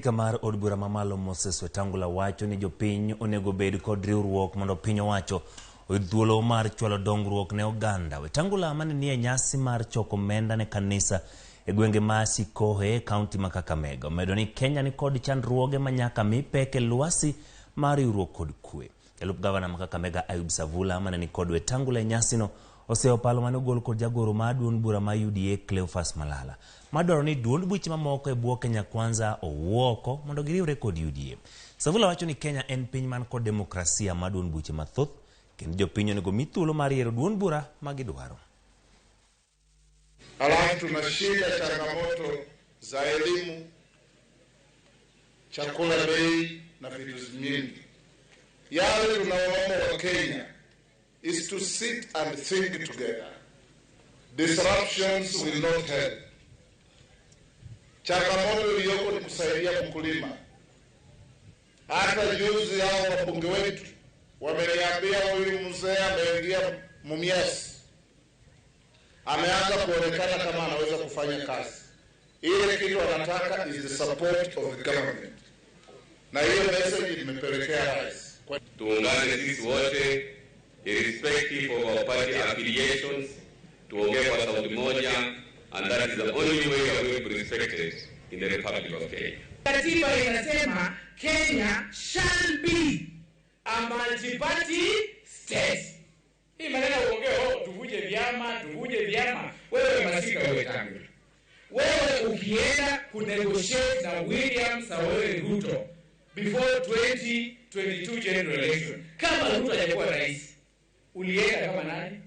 Spika mar od bura mamalo Moses Wetangula wacho ni jopiny onego bed kod riwruok mondo piny owacho oyud thuolo mar chwalo dongruok ne oganda. Wetangula mane nie nyasi mar choko omenda ne kanisa e gwenge ma Sikohe e kaunti ma Kakamega omedo ni Kenya ni kod chandruoge ma nyaka mi pek e lwasi mar riwruok kod kwe. Jalup gavana ma Kakamega Ayub Savula mane ni kod Wetangula e nyasino oseyo palo mane ogol kod jagoro mar duond bura ma UDA Cleophas Malala madwaro ni duond buche mamoko e bwo Kenya Kwanza owuo oko mondo giriwre kod UDA. Savula wacho ni Kenya en piny man kod demokrasia ma duond buche mathoth kendo jopiny onego mi thuolo mar yiero duond bura ma gidwaro. Alafu tuna shida changamoto za elimu, chakula bei na vitu mingi. Yale tunawaomba wa Kenya is to sit and think together. Disruptions will not help. Changamoto iliyoko ni kusaidia mkulima. Hata juzi hao wabunge wetu wameniambia huyu mzee ameingia Mumias, ameanza kuonekana kama anaweza kufanya kazi. Ile kitu anataka is the support of the government, na hiyo message imepelekea rais. Tuungane sisi wote irrespective of our party affiliations, tuongee kwa sauti moja, and that is the only way we are going to be respected in the Republic of Kenya. Katiba inasema Kenya shall be a multi-party state. Hii maneno uongee, oh, tuvuje vyama, tuvuje vyama. Wewe Masika, wewe Wetangula, wewe ukienda kunegotiate na William Samoei Ruto before 2022 general election, kama Ruto hajakuwa rais, ulienda kama nani?